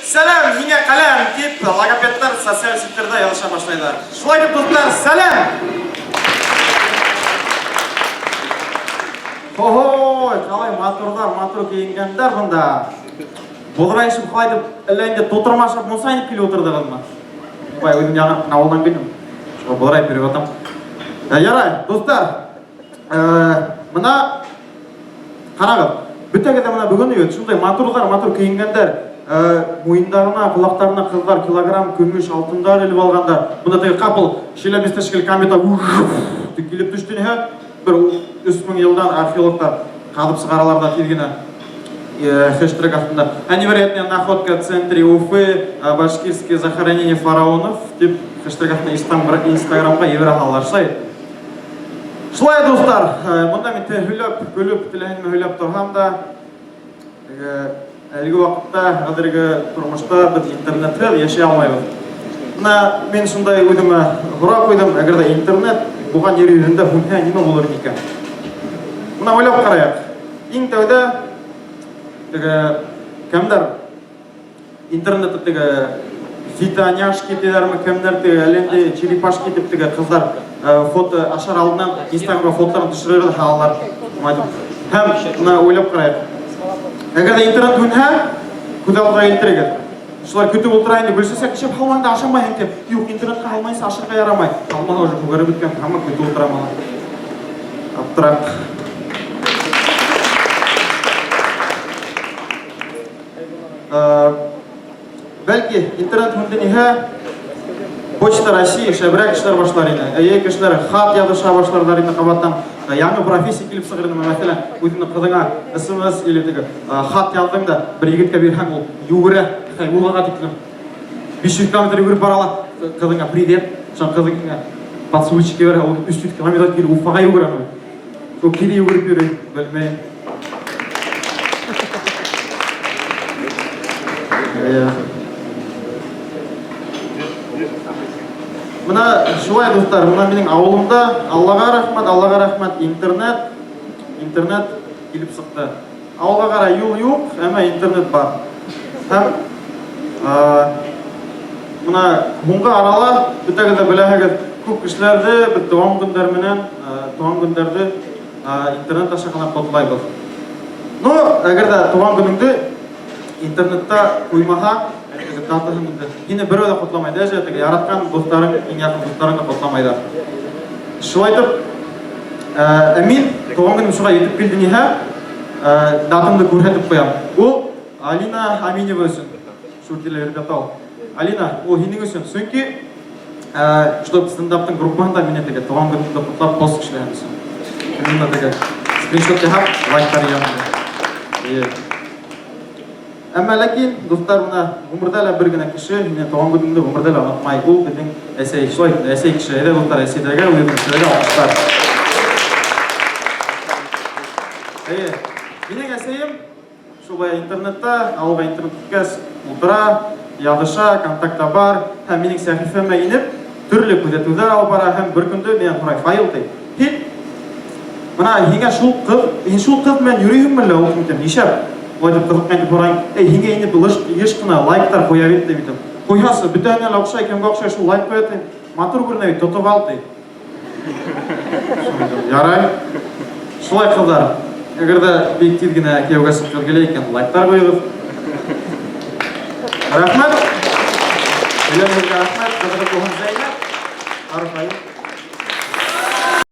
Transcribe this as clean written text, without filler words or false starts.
Сәлам, һиңә ҡәләм, дип логопедтар социаль селтәрҙә яҙыша башлайҙар. Шулай итеп, дуҫтар, сәлам! Ой, ҡалай матурҙар, матур кейенгәндәр бында. Боҙрайышып ҡалай итеп, әллә инде тутырма ашап мунса инеп килеп ултырҙығыҙмы? Бай, үҙем яңы ғына ауылдан килдем. Шуға боҙрайып йөрөп ятам. Ярай, дуҫтар, мына Ҡарағыҙ, бөтәгеҙ ҙә мына бөгөн бит шундай матурҙар, матур кейенгәндәр, муйындарына, ҡолаҡтарына ҡыҙҙар килограмм көмөш, алтындар элеп алғандар. Бында теге ҡапыл Челябинскта шикелле комета тип килеп төштө ниһә, бер 3000 йылдан археологтар ҡаҙып сығаралар да тиҙ генә хэштег аҫтында. А невероятная находка в центре Уфы, башкирские захоронение фараонов дип хэштег аҫтында Инстаграмға ебәрә һалалар. Шулай. Шулай, дуҫтар, монда мин һөйләп, көлөп, теләһәңме һөйләп торһам да, әлеге ваҡытта, хәҙерге тормошта беҙ интернетһыҙ йәшәй алмайбыҙ. Мына мин шундай үҙемә һорау ҡуйҙым, әгәр ҙә интернет булған ер йөҙөндә һүнһә, нимә булыр икән? Мына уйлап ҡарайыҡ. Иң тәүҙә теге кемдәр Интернетта теге фитоняшки тиләрме, кемдер теге әллә инде черепашки дип теге кызлар фото ашар алдыннан Инстаграмга фотоларын төшерер дә алалар. Һәм менә уйлап карыйк. Әгәр дә интернет сүнһә, күз алдына килтерегез. Шулар көтеп утыра инде, Гөлсәсәк, нишләп һаман да ашамайһың дип. Юк, интернетка алмайынса ашарга ярамай. Алманы уже күгәреп беткән, һаман көтеп утыра малай. Аптырап. Бәлки, интернет һүнде ниһә, Почта России шәбрәк эшләр башлар ине. Әйе, кешеләр хат языша башларлар ине кабаттан. Яңы профессия килеп чыгыр ине, мәсәлән, үзеңнең кызыңа смс или теге хат яздың да, бер егеткә бирһәң, ул йүгерә, Хәйбуллага тиклем. 500 километр йүгереп бара ала. Кызыңа привет, шул кызыңа поцелуйчик бирә, ул 300 километр килеп Уфага йүгерә. Ул кире йөгереп йөри, белмәйем. Мына шулай, дуҫтар, мына минең ауылымда, Аллаға рәхмәт, Аллаға рәхмәт, интернет, интернет килеп сыҡты. Ауылға ҡарай юл юҡ, әммә интернет бар. Һәм мына һуңғы арала бөтәгеҙ дә беләһегеҙ, күп кешеләрҙе беҙ тыуған көндәр менән, тыуған көндәрҙе интернет аша ғына ҡотлайбыҙ. Ну, әгәр ҙә тыуған көнөңдө интернетта ҡуймаһаң, датаһын инде, һине берәү ҙә ҡотламай, даже теге яратҡан дуҫтарың, иң яҡын дуҫтарың да ҡотламайҙар. Шулай итеп, ә мин туған көнем шуға етеп килде ниһә, датамды күрһәтеп ҡуям. Ул Алина Аминева өсөн. Шул килә йөрөп ята ул. Алина, ул һинең өсөн. Сөнки чтоб стендаптың группаһында мине теге туған көнемде ҡотлап пост эшләгән өсөн. Мин теге скриншот яһап, лайктар янында. Әмма ләкин, дуслар, менә гомердә лә бер генә кеше мине туган көнемне гомердә лә онытмай. Ул безнең әсәй. Шулай бит, әсәй кеше. Әйдә, дуслар, әсәйләргә, үзебезнең әсәйләргә алкышлар. Әйе, минең әсәем шулай интернетта, авылга интернет киткәч, утыра, языша, контактта бар һәм минең сәхифәмә инеп, төрле күзәтүләр алып бара һәм бер көндә миннән сорай, Фаил, ди, һин Менә һиңә шул кыз, һин шул кыз белән йөрисеңме әллә, ул кем нишләп? Болай дип кызыккан дип сорайм. Эй, һиңә инде лыш, еш кына лайктар куя бит дип әйтәм. Куясы, бөтәһенә лә охшай, кемгә охшай, шул лайк куя ди. Матур күренә бит, тотып ал ди. Ярай. Шулай кызлар, әгәр дә бик тиз генә кияүгә чыккыз килә икән, лайктар куегыз. Рәхмәт. Белемегезгә рәхмәт. Кызыгыз булһын Зәйнәп. Арфаил.